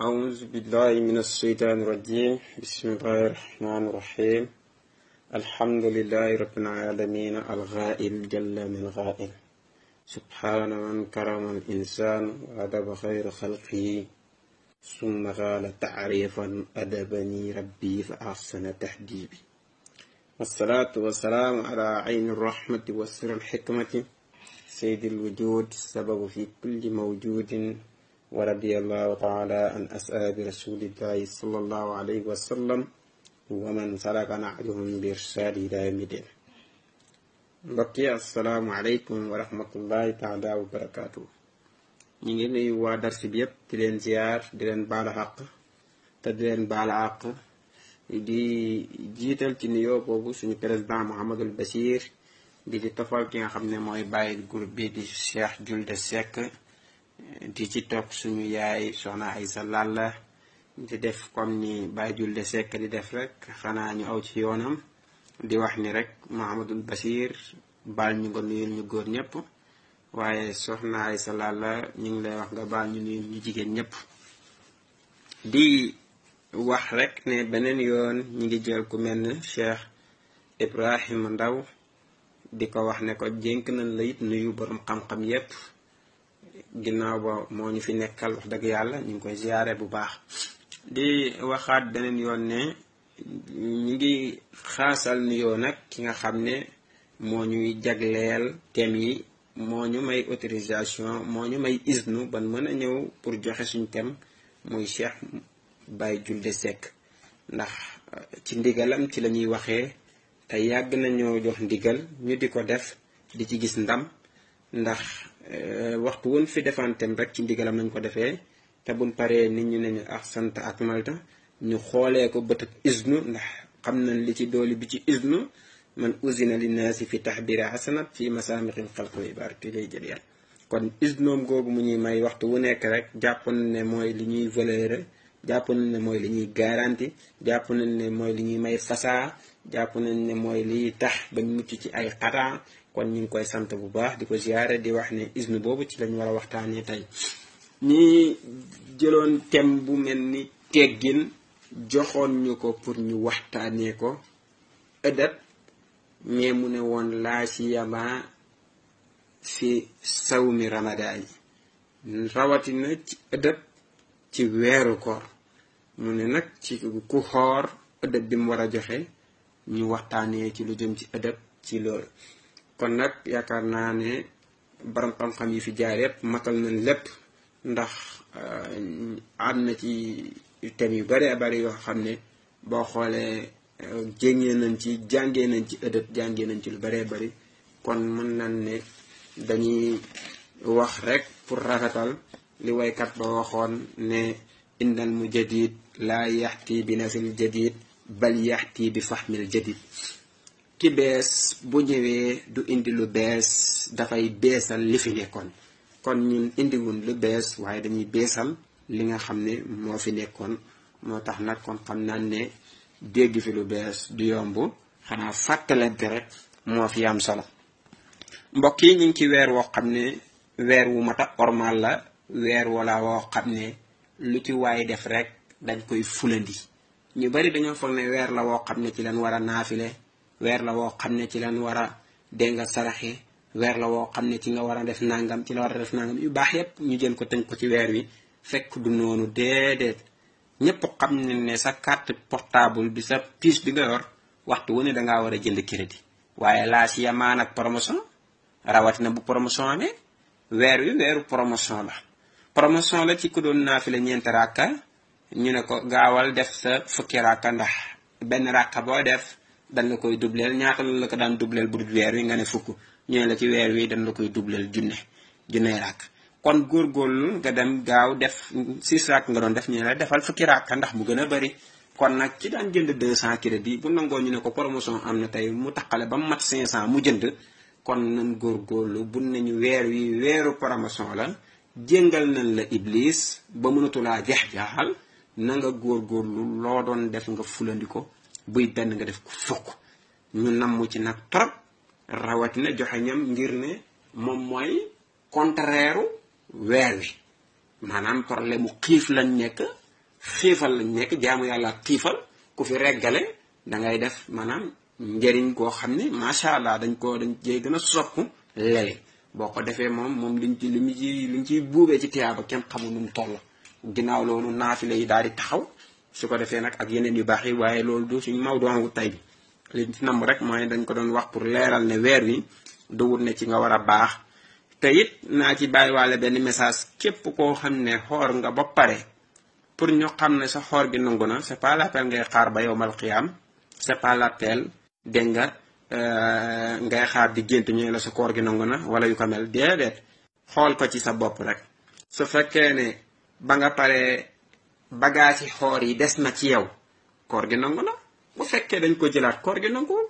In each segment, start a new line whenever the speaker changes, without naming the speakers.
أعوذ بالله من الشيطان الرجيم. بسم الله الرحمن الرحيم. الحمد لله رب العالمين الغائل جل من غائل. سبحان من كرم الإنسان وأدب خير خلقه ثم قال تعريفا أدبني ربي فأحسن تهديبي. والصلاة والسلام على عين الرحمة وسر الحكمة سيد الوجود سبب في كل موجود. ورضي الله تعالى عن أصحاب رسول الله صلى الله عليه وسلم ومن سلك نهجهم بإرشاد إلى يوم الدين. mbokk yi asalaamaaleykum wa rahmatullahi taala wa barakaatu. ñu ngi nuyu waa darsi bi yëpp di leen ziar di leen baala àq te di leen baala àq di jiital ci nuyoo boobu suñu président Mouhamadul Bachir di ci tofal ki nga xam ne mooy bàyyi groupe bi di Cheikh Julde Seck di ci topp suñu yaay soxna Aysa Lalla di def comme ni Baye Julde Seck di def rek xanaa ñu aw ci yoonam di wax ni rek Mouhamadul Bachir baal ñu nga nuyul ñu góor ñëpp waaye soxna Aysa Lalla ñu ngi lay wax nga baal ñu nuyul ñu jigéen ñëpp. di wax rek ne beneen yoon ñi ngi jël ku mel ne Cheikh Ibrahima Ndaw di ko wax ne ko jénk nañ la it nuyu borom xam-xam yépp ginnaaw ba moo ñu fi nekkal wax dëgg yàlla ñu ngi koy ziyaare bu baax. di waxaat beneen yoon ne ñu ngi xaasal nuyoo nag ki nga xam ne moo ñuy jagleel thème yi moo ñu may autorisation moo ñu may isnu ban mën a ñëw pour joxe suñu thème muy Cheikh Baye Julde Seck ndax ci ndigalam ci la ñuy waxee te yàgg nañoo jox ndigal ñu di ko def di ci gis ndam ndax waxtu woon fi defantem rek ci ndigalam nañ ko defee te buñ paree nit ñu ne ñu ak sant ak malta ñu xoolee ko bët ak isnu ndax xam nañ li ci dooli bi ci isnu man usina linnaasi fi taxbiri hasanat fi masaamixil xalq wa ibarati lay jël yàlla kon isnoom googu mu ñuy may waxtu wu nekk rek jàpp nañ ne mooy li ñuy valeur jàpp nañ ne mooy li ñuy garanti jàpp nañ ne mooy li ñuy may fasaa jàpp nañ ne mooy liy tax bañ mucc ci ay xataa kon ñu ngi koy sant bu baax di ko ziyaare di wax ne isnu boobu ci lañ war a waxtaanee tey. ñi jëloon thème bu mel ni teggin joxoon ñu ko pour ñu waxtaanee ko ëdab mais mu ne woon laa siyama fi sawmi ramadaan yi rawatina ci ëdab ci weeru koor mu ne nag ci ku xoor ëdab bi mu war a joxe ñu waxtaanee ci lu jëm ci ëdab ci loolu. kon nag yaakaar naa ne borom xam-xam yi fi jaar yépp matal nañ lépp ndax am na ci thèmes yu bari bari yoo xam ne boo xoolee jéngee nañ ci jàngee nañ ci ëdëb jàngee nañ ci lu baree bari kon mën nañ ne dañuy wax rek pour rafetal li waykat ba waxoon ne innal mujaddid laa yaxti bi nasil jadid bal yaxti bi fahmil jadid ki bees bu ñëwee du indi lu bees dafay beesal li fi nekkoon kon ñun indiwun lu bees waaye dañuy beesal li nga xam ne moo fi nekkoon moo tax nag kon xam naa ne dégg fi lu bees du yomb xanaa fàttalante rek moo fi am solo. mbokk yi ñu ngi ci weer woo xam ne weer wu mata ormal la weer wala woo xam ne lu ci waay def rek dañ koy fulandi ñu bari dañoo foog ne weer la woo xam ne ci leen war a naafile weer la woo xam ne ci leen war a dénga saraxe weer la woo xam ne ci nga war a def nangam ci la war a def nangam yu baax yépp ñu jël ko tënk ko ci weer wi fekk du noonu déedéet ñépp xam ne ne sa carte portable bi sa puce bi nga yor waxtu wu ne dangaa war a jënd crédit waaye laa si yamaan ak promotion rawatina bu promotion amee weer wi weeru promotion la ci ku doon naafile ñeenti rakka ñu ne ko gaawal def sa fukki rakka ndax benn rakka boo def dañ la koy dubleel ñaata la ko daan dubleel bu dul weer wi nga ne fukk ñu ne la ci weer wi dañ la koy dubleel junne rakk kon góorgóorlu nga dem gaaw def 6 rakk nga doon def ñu ne la defal fukki rakk ndax mu gën a bari kon nag ci daan jënd 200 crédit bu nangoo ñu ne ko promotion am na tey mu taqale ba mu mat 500 mu jënd kon nañ góorgóorlu bu ne ñu weer wi weeru promotion la jéngal nañ la iblis ba mënatulaa jeex-jaaxal na nga góorgóorlu loo doon def nga fulandi ko buy benn nga def ko fukk ñu namm ci nag trop rawatina joxe ñam ngir ne moom mooy contraire weer wi maanaam problème mu xiif lañ nekk xiifal lañ nekk jaamu yàlla xiifal ku fi reggale dangay def maanaam njëriñ koo xam ne macha allah dañ cee gën a sopp lele boo ko defee moom liñ ciy buubee ci tiyaaba kenn xamul nu mu toll ginnaaw loolu naafile yi daal di taxaw su ko defee nag ak yeneen yu baax yi waaye loolu du suñ mawduu tey bi li ci nam rek mooy dañ ko doon wax pour leeral ne weer wi duwut ne ci nga war a baax te it naa ci bàyyiwaale benn message képp koo xam ne xoor nga ba pare pour ñu xam ne sa xoor gi nangu na c'est pas l'appel ngay xaar ba yowmal qiyaam c'est pas l'appel dégg nga ngay xaar di gént ñu la sa koor gi nangu na wala yu ko mel déedéet xool ko ci sa bopp rek su fekkee ne ba nga paree bagage yi xoor yi des na ci yow koor gi nangu na bu fekkee dañ ko jëlaat koor gi nanguwul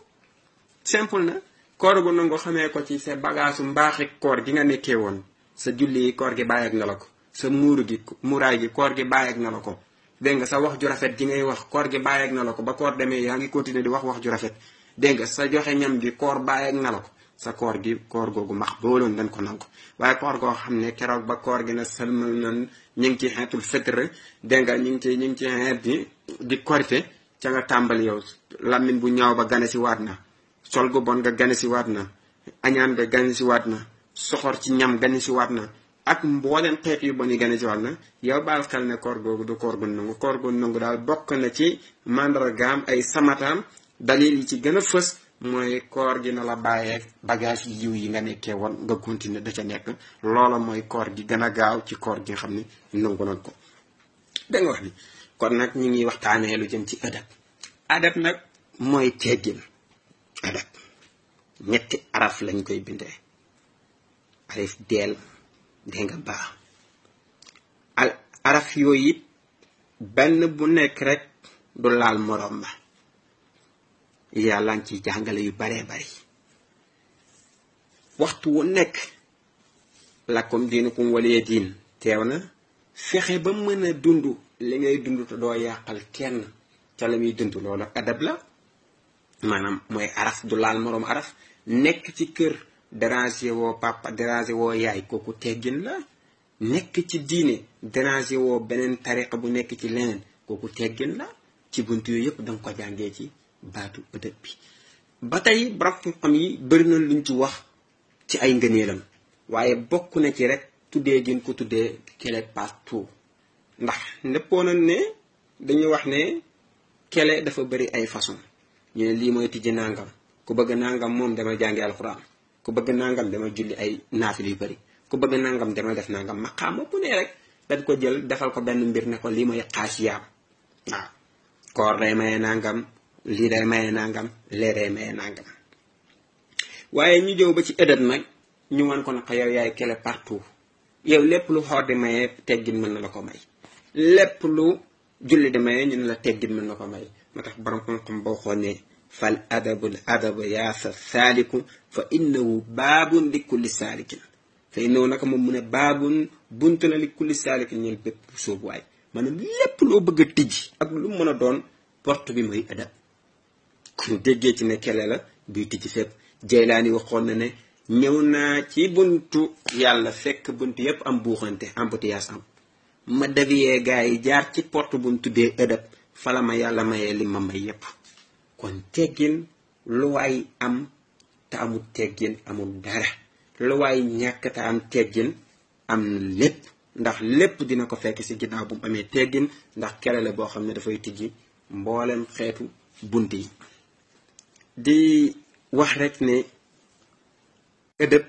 simple na koor gu nangu xamee ko ci sa bagage mbaaxi koor gi nga nekkee woon sa julli yi koor gi bàyyeeg na la ko sa muuraay gi koor gi bàyyeeg na la ko dégg nga sa wax ju rafet ji ngay wax koor gi bàyyeeg na la ko ba koor demee yaa ngi continuer di wax ju rafet dégg nga sa joxe ñam gi koor bàyyeeg na la ko sa koor gi koor googu max booloon dañ ko nangu waaye koor goo xam ne keroog ba koor gi na sëlmal nan ñu ngi ci xeetul fitr dégg nga ñu ngi ci xeet di korite ca nga tàmbali yow lammin bu ñaaw ba gane si waat na sol gu bon nga gane si waat na añaan nga gane si waat na soxor ci ñam gane si waat na ak mbooleen xeet yu bon yi gane si waat na yow baal xel ne koor googu du koor gu nangu daal bokk na ci mandargaam ay samataam dalil yi ci gën a fës mooy koor gi na la bàyyeeg bagage yi yiw yi nga nekkee woon nga continuer da ca nekk loola mooy koor gi gën a gaaw ci koor gi nga xam ne nangu nañ ko da nga wax ni kon nag ñu ngi waxtaanee lu jëm ci adab nag mooy teggin adab ñetti araf lañ koy bindee alif deel dégg nga baax araf yooyu it benn bu nekk rek du laal morom ba yàlla ngi ciy jàngale yu baree bari waxtu wu nekk lakum diinukum waliya diin teew na fexe ba mën a dund li ngay dund te doo yàqal kenn ca la muy dund loolu adab la maanaam mooy araf du laal moroom araf nekk ci kër déranger woo papa déranger woo yaay kooku teggin la nekk ci diine déranger woo beneen tariqa bu nekk ci leneen kooku teggin la ci bunt yooyu yëpp danga ko jàngee ci baatu ëdëb bi ba tey borom xam yi bëri na luñ ci wax ci ay ngëneelam waaye bokk na ci rek tuddee gin ko tuddee kele partout ndax neppoo na ne dañuy wax ne kele dafa bëri ay façon ñu ne lii mooy tijji nangam ku bëgg nangam moom dama jàngi alxuraan ku bëgg nangam dama julli ay naafil yu bëri ku bëgg nangam dama def nangam maqaama bu ne rek dañ ko jël defal ko benn mbir ne ko lii mooy xaasiyaam waaw koor day maye nangam lii day maye nangam lee day maye nangam waaye ñu jëw ba ci ëdëb nag ñu wan ko naka yow yaay kele partout yow lépp lu xoor di maye teggin mën na la ko may lépp lu julli di maye ñu ne la teggin mën na ko may moo tax borom xam-xam boo xoonee fal adabu yaasa saaliku fa innahu baabun li kulli saalikin fa innahu naka moom mu ne baabun bunt la li kulli saalikin ñeel bépp sóobuwaay maanaam lépp loo bëgg a tijji ak lu mën a doon porte bi mooy adab kon déggee ci ne kele la buy tijji fépp Jaylaani waxoon na ne ñëw naa ci buntu yàlla fekk buntu yépp am buuxante embouteillage am ma daviyee gaa yi jaar ci porte bu mu tuddee adab fala ma yàlla mayee li ma may yépp kon teggin lu waay am te amul teggin amul dara lu waay ñàkk te am teggin am na lépp ndax lépp dina ko fekk ci ginnaaw bu mu amee teggin ndax kele la boo xam ne dafay tijji mboolem xeetu bunt yi di wax rek ne ëdëb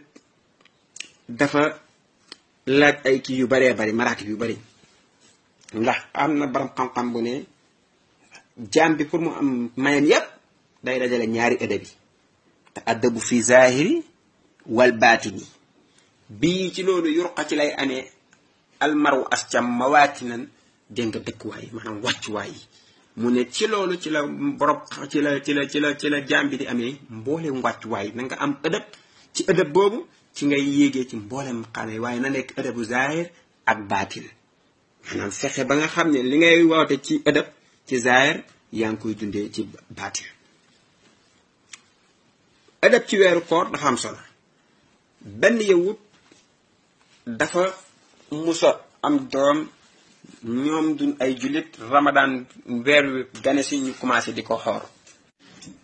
dafa laaj ay kii yu baree bari maraatib yu bari ndax am na borom xam-xam bu ne jaam bi pour mu am mayen yépp day dajale ñaari ëdëb yi te adabu fi zahiri wal baatini bii ci loolu yurqa ci lay amee almaru ascam mawaatinan dégg nga dëkkuwaay maanaam wàccuwaay yi mu ne ci loolu ci la borom ci la jaam bi di amee mboolem wàccuwaay na nga am ëdëb ci ëdëb boobu ci ngay yéegee ci mboolem xamee waaye na nekk ëdëbu zahir ak baatin maanaam fexe ba nga xam ne li ngay woote ci ëdëb ci zahir yaa ngi koy dundee ci baatin ëdëb ci weeru koor dafa am solo benn yawut dafa musa am doom ñoom duñ ay jullit ramadan weer wi gane si ñu commencé di ko xoor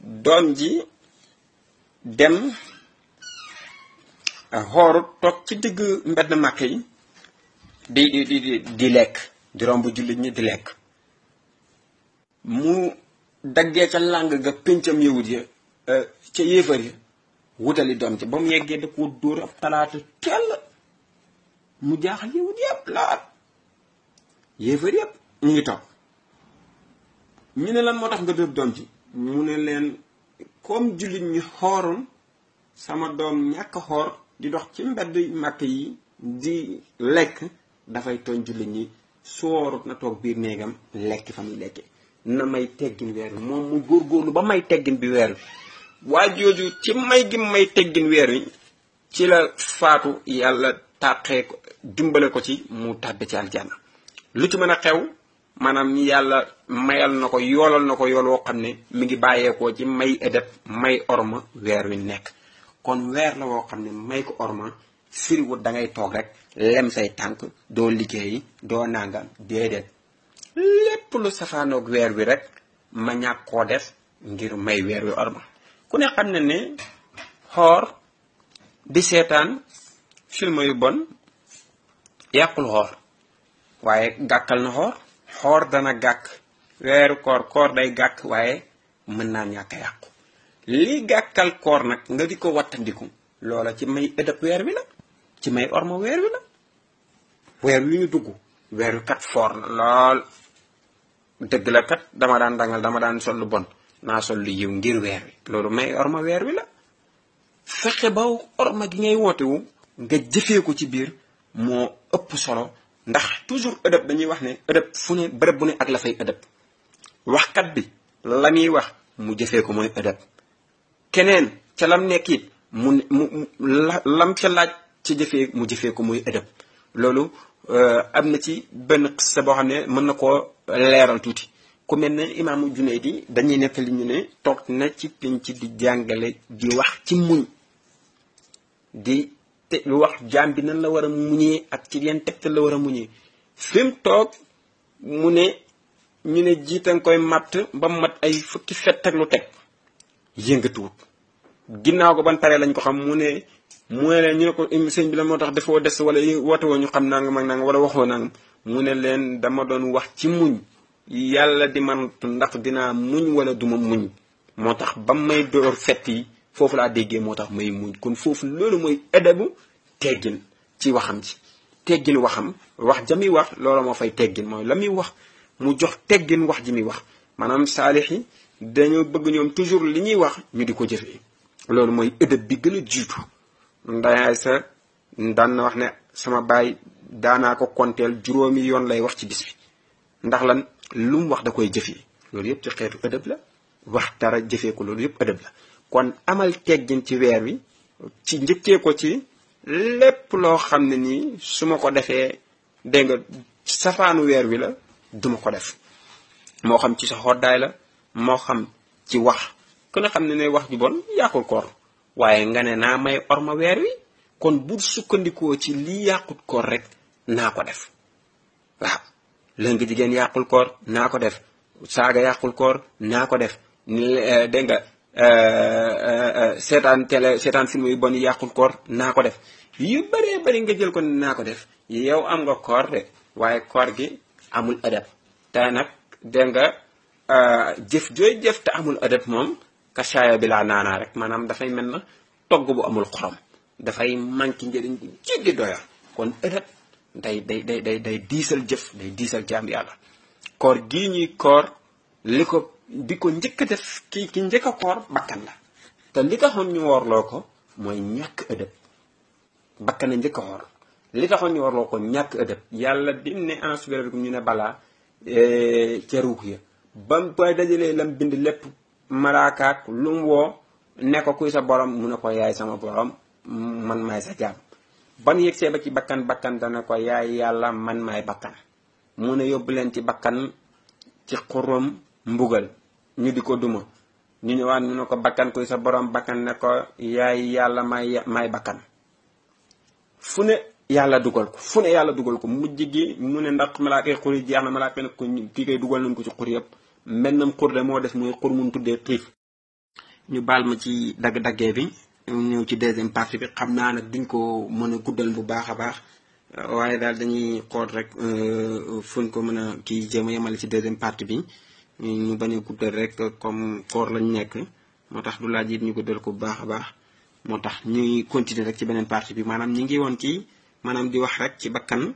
doom ji dem xooru toog ci digg mbedd màkk yi di lekk di romb jullit ñi di lekk mu daggee ca làng ga péncam yawut ya ca yéefar ya wutali doom ci ba mu yeggee da ko dóor ab talaata teel mu jaaxal yawut yëpp laal yéefar yëpp ñu ngi toog ñu ne lan moo tax nga dóor doom ci mu ne leen comme jullit ñi xooroon sama doom ñàkk xoor di dox ci mbedd màkk yi di lekk dafay tooñ jullit ñi soorut na toog biir néegam lekk fa muy lekke na may teggin weer wi moom mu góorgóorlu ba may teggin bi weer wi waa jooju ci may gi may teggin weer wi ci la faatu yàlla tàqee ko dimbale ko ci mu tàbbi ci aljanna lu ci mën a xew maanaam ñi yàlla mayal na ko yoolal na ko yool woo xam ne mi ngi bàyyeekoo ci may edep may orma weer wi nekk kon weer la woo xam ne may ko orma firiwut da ngay toog rek lem say tànk doo liggéeyi doo nangam déedéet lépp lu safaanoog weer wi rek ma ñàkk koo def ngir may weer wi orma ku ne xam ne ne xoor di seetaan film yu bon yàqul xoor waaye gàkkal na xoor dana gàkk weeru koor day gàkk waaye mën naa ñàkk a yàqu lii gàkkal koor nag nga di ko wattandiku loola ci may ëdëb weer wi la ci may orma weer wi la weer wi ñu dugg weer wi kat foor na lool dëgg la kat dama daan dangal dama daan sol lu bon naa sol lu yiw ngir weer wi loolu may orma weer wi la fexe ba orma gi ngay wootewu nga jëfee ko ci biir moo ëpp solo ndax toujours ëdëb dañuy wax ne ëdëb fu ne bërëb bu ne ak la fay ëdëb waxkat bi la muy wax mu jëfee ko mooy ëdëb keneen ca lam nekk it lam ca laaj ci jëfee mu jëfee ko muy ëdëb loolu am na ci benn xissa boo xam ne mën na koo leeral tuuti ku mel ne imaamu Junaydi dañuy nettali ñu ne toog na ci pinc di jàngale di wax ci muñ di te lu wax jaam bi nan la war a muñee ak ci yenn tegtal la war a muñee fi mu toog mu ne ñu ne jiitan koy matt ba mat ay fukki fett ak lu teg yëngatuwut ginnaaw ko ban pare lañ ko xam mu ne leen ñu ne ko sëñ bi la moo tax dafoo des wala woote woo ñu xam nangam ak nangam wala waxoo nangam mu ne leen dama doon wax ci muñ yàlla di man ndax dinaa muñ wala duma muñ moo tax ba may door fett yi foofu laa déggee moo tax may muñ kon foofu loolu mooy adabu teggin ci waxam ci teggin waxam wax ja muy wax loolu moo fay teggin mooy la muy wax mu jox teggin wax ji muy wax maanaam saalix yi dañoo bëgg ñoom toujours li ñuy wax ñu di ko jëfee loolu mooy ëdëb bi gën a jiitu ndayaay sa daan na wax ne sama baay daanaa ko konteel 5 yoon lay wax ci bis bi ndax lan lu mu wax da koy jëfee loolu yëpp ci xeetu ëdëb la wax dara jëfee ko loolu yëpp ëdëb la kon amal teggin ci weer wi ci njëkkee ko ci lépp loo xam ne nii su ma ko defee dégg nga safaanu weer wi la duma ko def moo xam ci sa xoddaay la moo xam ci wax ku ne xam ne wax ju bon yàqul koor waaye nga ne naa may orma weer wi kon bu sukkandikoo ci lii yàqut koor rek naa ko def waaw lëng jigéen yàqul koor naa ko def saaga yàqul koor naa ko def dégg nga seetaan télé seetaan film yu bon yi yàqul koor naa ko def yu bëree bëri nga jël ko naa ko def yow am nga koor de waaye koor gi amul adab te nag dégg nga jëf jooy jëf te amul adab moom kasaaya bi laa naanaa rek maanaam dafay mel na togg bu amul xorom dafay manqué njëriñ bu jéggi doya kon adab day diisal jëf day diisal jaam yàlla koor gii ñuy koor li ko bi ko njëkk a def ki njëkk a koor bakkan la te li taxoon ñu woorloo ko mooy ñàkk ëdëb bakkan a njëkk a woor li taxoon ñu woorloo ko ñàkk ëdëb yàlla dim ne ansubira bi ñu ne balaa ca ruux ya bam ba dajalee lam bind lépp malaakaak lu mu woo ne ko kuy sa borom mu ne ko yaay sama borom man maay sa jaam ban yëgsee ba ci bakkan dana ko yaay yàlla man maay bakkan mu ne yóbbu leen ci bakkan ci xurum mbugal ñu di ko duma ñu ñëwaat ñu ne ko bakkan kuy sa borom bakkan ne ko yaay yàlla may bakkan fu ne yàlla dugal ko fu ne yàlla dugal ko mujj gi mu ne ndax malaaka yi xur yi jeex na malaaka ne ko kii koy dugal nañ ko ci xur yëpp mennam xur de moo des mooy xur mun tuddee xiif. ñu baal ma ci dagg-daggee bi ñëw ci deuxième partie bi xam naa nag duñ ko mën a guddal bu baax a baax waaye daal dañuy xool rek fuñ ko mën a kii jéem a yemale ci deuxième partie bi ñu bañ a guddal rek comme koor lañ nekk moo tax du laaj it ñu guddal ko bu baax a baax moo tax ñuy continuer rek ci beneen partie bi maanaam ñi ngi woon ci maanaam di wax rek ci bakkan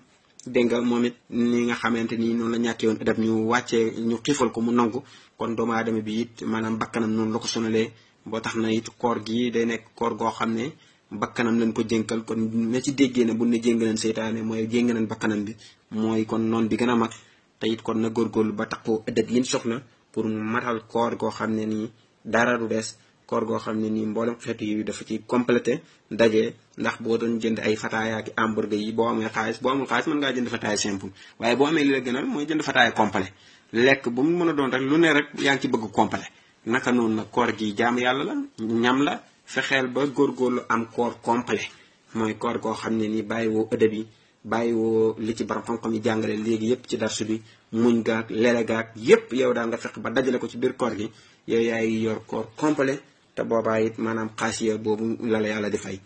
dégg nga moom it ni nga xamante ni noonu la ñàkkee woon ëdab ñu wàccee ñu xiifal ko mu nangu kon doomu aadama bi it maanaam bakkanam noonu la ko sonalee boo tax na it koor gi day nekk koor goo xam ne bakkanam lañ ko jënkal kon na ci déggee ne bu ne jéng nañ seytaane mooy jéng nañ bakkanam bi mooy kon noon bi gën a mag te it kon na góorgóorlu ba taxoo ëdab yi ñu soxla pour mu matal koor goo xam ne nii dara du des koor goo xam ne nii mboolem xeetu yi dafa ci complété daje ndax boo doon jënd ay fataaya ak hamburger yi boo amee xaalis boo amul xaalis mën ngaa jënd fataaya simple waaye boo amee li la gënal mooy jënd fataaya complet lekk bu mu mën a doon rek lu ne rek yaa ngi ci bëgg complet naka noonu nag koor gi jaamu yàlla la ñam la fexeel ba góorgóorlu am koor complet mooy koor goo xam ne nii bàyyiwoo ëdëb yi bàyyiwoo li ci borom xam-xam yi jàngale léegi yépp ci darsu bi muñ gaag lele gaag yépp yow daal nga fexe ba dajale ko ci biir koor gi yow yaay yor koor complet te boobaa it maanaam xaasiya boobu la yàlla di fay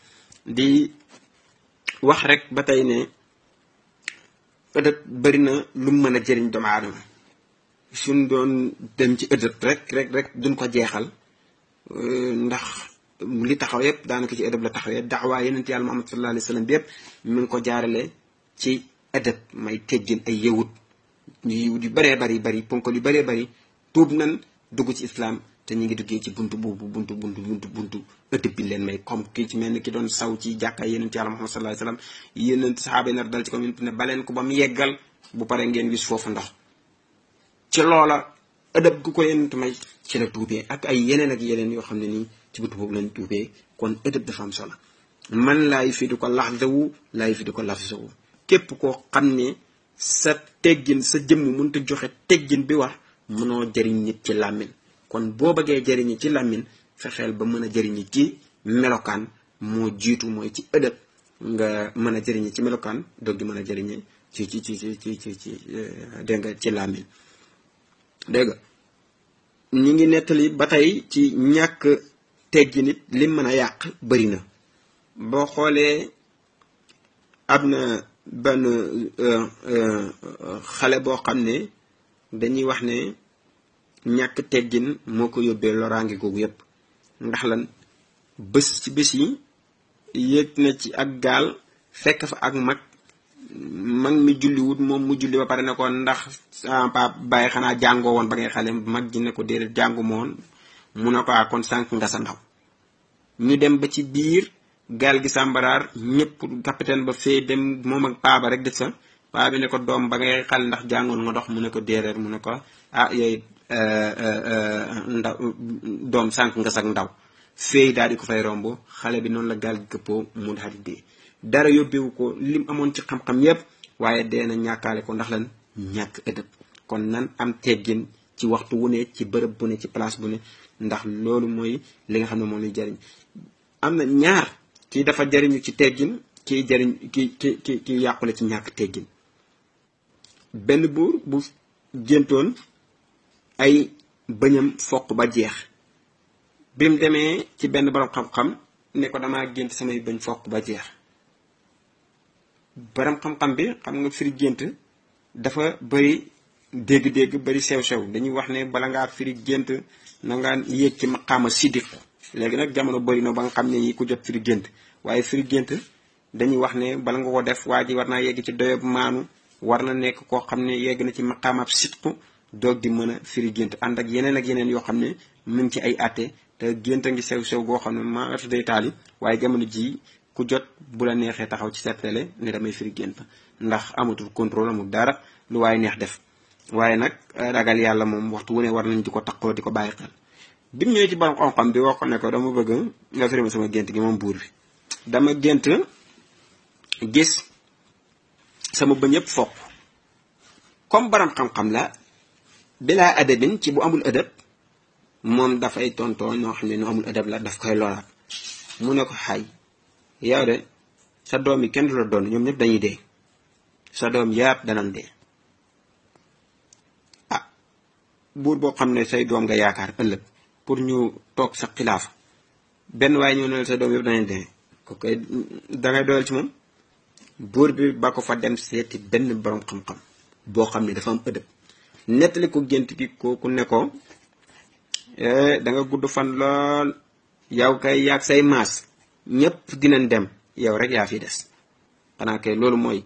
di wax rek ba tey ne ëdëb bari na lu mu mën a jëriñ doomu aadama suñ doon dem ci ëdëb rek duñ ko jeexal ndax li taxaw yépp daanaka ci ëdëb la taxawee daxwaa yeneen yàlla Muhammad sallallahu alayhi wa sallam bi yépp mi ngi ko jaarale ci ëdëb may teggin ay yawut yu bëree bari ponkal yu bëree bari tuub nan dugg ci islam te ñu ngi duggee ci buntu boobu buntu ëdëb bi leen may comme kii ci mel ni ki doon saw ci jàkkaay yeneen yàlla Muhammad sallallahu alayhi wa sallam yeneen saxaaba yi nar dal ci ko ne baleen ko ba mu yeggal bu pare ngeen wis foofu ndox ci loola ëdëb gu ko yenent may ci la tuubee ak ay yeneen ak yeneen yoo xam ne nii ci buntu boobu lañ tuubee kon ëdëb dafa am solo man laay fi di ko laxzawu laay fi di ko lafzawu képp koo xam ne sa teggin sa jëmm mënut a joxe teggin bi war mënoo jëriñ nit ci làmmiñ kon boo bëggee jëriñi ci làmmiñ fexeel ba mën a jëriñi ci melokaan moo jiitu mooy ci ëdëb nga mën a jëriñi ci melokaan doog di mën a jëriñi ci dégg nga ci làmmiñ dégg nga ñu ngi nettali ba tey ci ñàkk teggi nit lim mën a yàq bari na boo xoolee am na benn xale boo xam ne dañuy wax ne ñàkk teggin moo ko yóbbee loraange googu yépp ndax lan bés ci bés yi yéeg na ci ak gaal fekk fa ak mag mi julliwut moom mu julli ba pare ne ko ndax sama papa bàyyi xanaa jàngoo woon ba ngay xale mag ji ne ko déedéet jàngu moon mu ne ko kon sànq nga sa ndaw ñu dem ba ci biir gaal gi sàmbaraar ñëpp capitaine ba fee dem moom ak paa ba rek des fa paa bi ne ko doom ba ngay xale ndax jàngoon nga dox mu ne ko déedéet mu ne ko yooyu ndaw doom sànq nga sag ndaw fee daal di ko fay romb xale bi noonu la gaal gi këppoo mu daal di dee dara yóbbewu ko lim amoon ci xam-xam yépp waaye dee na ñàkkaale ko ndax lan ñàkk ëdëb kon nan am teggin ci waxtu wu ne ci bërëb bu ne ci place bu ne ndax loolu mooy li nga xam ne moom lay jariñ am na ñaar kii dafa jariñu ci teggin kii jariñ ki yàqule ci ñàkk teggin benn buur bu géntoon ay bëñam foq ba jeex bi mu demee ci benn borom xam-xam ne ko damaa gént samay bëñ foq ba jeex borom xam-xam bi xam nga firi gént dafa bari dégg-dégg bari sew-sew dañuy wax ne bala ngaa firi gént na nga yéeg ci maqaama siddiq léegi nag jamono bari na ba nga xam ne yi ku jot firi gént waaye firi gént dañuy wax ne bala nga ko def waa ji war naa yegg ci doyob maanu war na nekk koo xam ne yegg na ci maqaamaab sidqu doog di mën a firi gént ànd ak yeneen yoo xam ne mu ngi ci ay àtte te gént a ngi sew-sew goo xam ne maa atu day taali waaye jamono ji ku jot bu la neexee taxaw ci sa télé ne damay firi gént ndax amatul contrôle amul dara lu waaye neex def waaye nag ragal yàlla moom waxtu wu ne war nañ di ko taqoo di ko bàyyi xel bi mu ñëwee ci borom xam-xam bi wax ko ne ko dama bëgg nga firi ma sama gént gi moom buur bi dama gént gis sama bëñ yëpp foq comme borom xam-xam la bilaa adabin ci bu amul adab moom dafay tontoo ñoo xam ne ñu amul adab la daf koy loraat mu ne ko xay yow de sa doom yi kenn du la doon ñoom ñëpp dañuy dee sa doom yàpp danañ dee ah buur boo xam ne say doom nga yaakaar ëllëg pour ñu toog sa xilaafa benn waaye ñëw ne sa doom yëpp danañ dee ko koy dangay doyal ci moom buur bi ba ko fa dem seeti benn borom xam-xam boo xam ne dafa am ëdëb nettali ko gént gi kooku ne ko da nga gudd fan lool yow kay yaag say maas ñëpp dinañ dem yow rek yaa fi des xanaa kay loolu mooy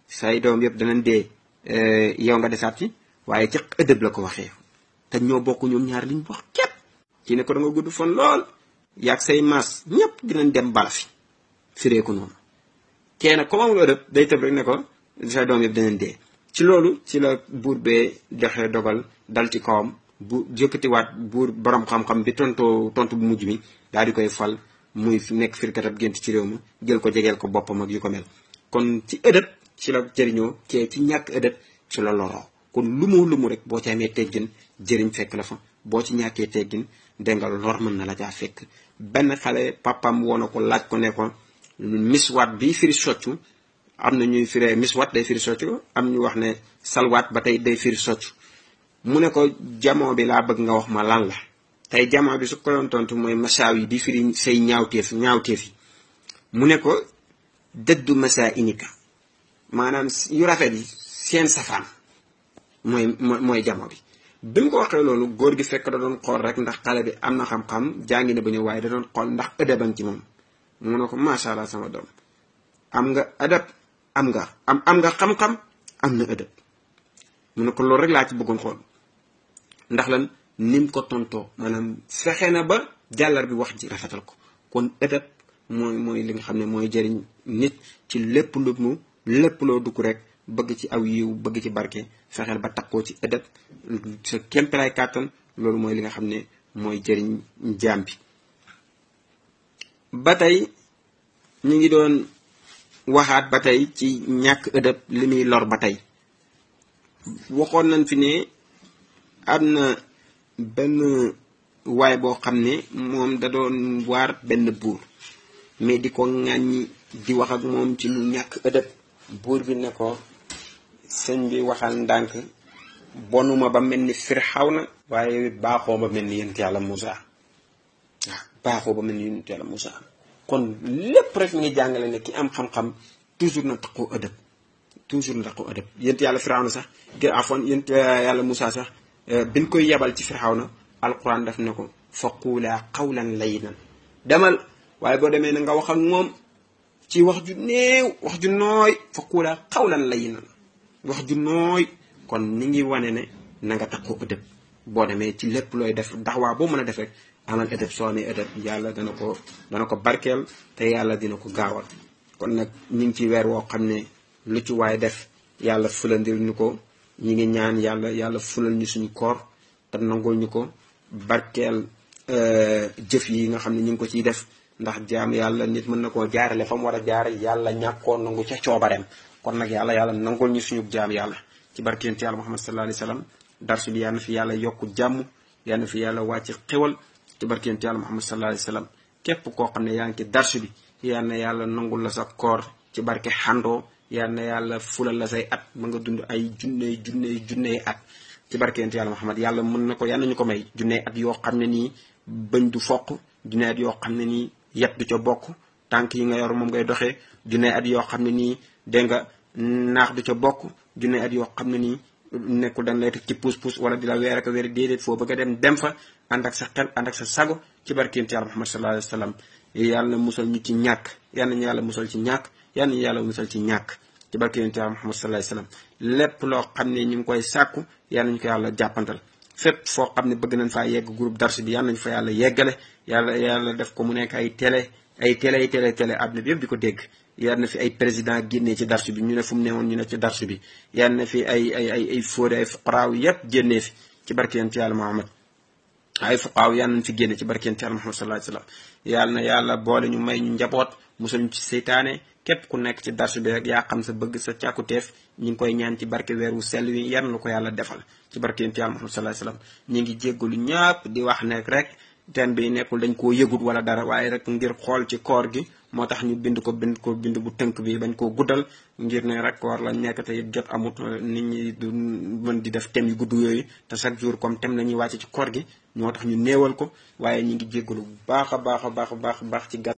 say doom yëpp danañ dee yow nga desaat ci waaye ci ëdëb la ko waxee te ñoo bokk ñoom ñaar liñ wax képp ci ne ko da nga gudd fan lool yaag say maas ñëpp dinañ dem bala fi firee ko noonu kenn comme amul ëdëb day tëb rek ne ko say doom yëpp danañ dee ci loolu ci la buur bee joxe dogal dal ci kawam bu yëkkatiwaat buur borom xam-xam bi tontu bu mujj mi daal di koy fal muy nekk firkatab gént ci réew mi jël ko jegeel ko boppam ak yu ko mel kon ci ëdëb ci la jëriñoo kee ci ñàkk ëdëb ci la loroo kon lumu rek boo ci amee teggin jëriñ fekk la fa boo ci ñàkkee teggin dégg nga lor mën na la caa fekk benn xale papam woona ko laaj ko ne ko miswaat bi firi soccu am na ñuy firee miswaat day firi soccu am ñu wax ne salwaat ba tey day firi soccu mu ne ko jamoo bi laa bëgg nga wax ma lan la tey jamoo bi su ko doon tontu mooy masaaw yi di firi say ñaawteef yi mu ne ko dëddu masaa inika maanaam yu rafet yi seen safaan mooy jamoo bi mu ko waxee loolu góor gi fekk da doon xool rek ndax xale bi am na xam-xam jàngi na ba ñëw waaye da doon xool ndax ëdëbam ci moom mu ne ko macha allah sama doom am nga ëdëb am nga xam-xam am na ëdëb mu ne ko loolu rek laa ci bëggoon xool ndax lan nim ko tontoo maanaam fexe na ba jàllar bi wax ji rafetal ko kon ëdëb mooy li nga xam ne mooy jëriñ nit ci lépp loo dugg rek bëgg ci aw yiw bëgg ci barke fexeel ba takkoo ci ëdëb sa kémpelaay kàttan loolu mooy li nga xam ne mooy jëriñ jaam bi ba tey ñu ngi doon waxaat ba tey ci ñàkk ëdëb li muy lor ba tey waxoon nañ fi ne am na benn waay boo xam ne moom da doon waar benn buur mais di ko ŋàññi di wax ak moom ci lu ñàkk ëdëb buur bi ne ko sëñ bi waxal ndànk bonuma ba mel ni Firawna waaye baaxoo ba mel ni yonent yàlla Muusa waaw baaxoo ba mel ni yonent yàlla Muusa kon lépp rek mi ngi jàngale ne ki am xam-xam toujours na taqoo ëdëb yonent yàlla Firawna sax afoon yonent yàlla Muusa sax biñ koy yebal ci Firawna alquran daf ne ko fa quulaa qawlan layyinan demal waaye boo demee na nga wax ak moom ci wax ju néew wax ju nooy fa quulaa qawlan layyinan wax ju nooy kon ni ngi wane ne na nga takkoo ëdëb boo demee ci lépp looy def daxwaa boo mën a def rek amal ëdëb soo amee ëdëb yàlla dana ko barkeel te yàlla dina ko gaawal kon nag ñu ngi ci weer woo xam ne lu ci waay def yàlla fulandil ñu ko ñi ngi ñaan yàlla fulal ñu suñu koor te nangul ñu ko barkeel jëf yi nga xam ne ñu ngi ko ciy def ndax jaam yàlla nit mën na koo jaarale fa mu war a jaare yàlla ñàkkoo nangu ca coobareem kon nag yàlla nangul ñu suñu jaam yàlla ci barkeent yàlla Muhammad sallallahu alayhi wa sallam darsu bi yàlla na fi yàlla yokku jàmm yàlla na fi yàlla wàcc xewal ci barkeent yàlla Muhammad sallallahu alayhi wa sallam képp koo xam ne yaa ngi ci darsu bi yàlla na yàlla nangul la sa koor ci barke xandoo yàlla na yàlla fulal la say at ba nga dund ay junney at ci barkeent yàlla Muhammad yàlla mën na ko yàlla nañu ko may junney at yoo xam ne nii bëñ du foq junney at yoo xam ne nii yet du ca bokk tànk yi nga yor moom ngay doxee junney at yoo xam ne nii dégg nga naax du ca bokk junney at yoo xam ne nii nekkul dañ lay teg ci puus wala di la weer ak weer déedéet foo bëgg a dem fa ànd ak sa xel ànd ak sa sago ci barkeent yàlla Muhammad sallallahu alayhi wa sallam yàlla na musal ñu ci ñàkk yàlla nañu yàlla musal ci ñàkk yàlla nañu yàlla musal ci ñàkk ci barkeent yàlla Muhammad sallallahu alayhi wa sallam lépp loo xam ne ñu ngi koy sàkku yàlla nañu ko yàlla jàppantal fépp foo xam ne bëgg nañ faa yegg groupe darsu bi yàlla nañu fa yàlla yeggale yàlla def ko mu nekk ay télé àdduna bi yëpp di ko dégg yàlla na fi ay président génnee ci darsu bi ñu ne fu mu newoon ñu ne ci darsu bi yàlla na fi ay fóode ay fuqaraaw yëpp génnee fi ci barkeent yàlla Muhammad ay fuqaaw yàlla nañ fi génne ci barkeent yàlla Muhammad sallallahu alayhi wa sallam yàlla na yàlla boole ñu may ñu njaboot musal ñu ci seytaane képp ku nekk ci darsu bi rek yaa xam sa bëgg sa càkkuteef ñu ngi koy ñaan ci barke weer wu sell wi yar na ko yàlla defal ci barkeent yàlla Muhammad sallallahu alayhi wa sallam ñu ngi jéggalu ñàpp di wax nekk rek ten bi nekkul dañ koo yëgut wala dara waaye rek ngir xool ci koor gi moo tax ñu bind bu tënk bi bañ koo guddal ngir ne rek koor la nekk te jot amut nit ñi du mën di def thème yu gudd yooyu te chaque jour comme thème la ñuy wàcc ci koor gi ñoo tax ñu néewal ko waaye ñu ngi jéggalu bu baax a baax ci gàtt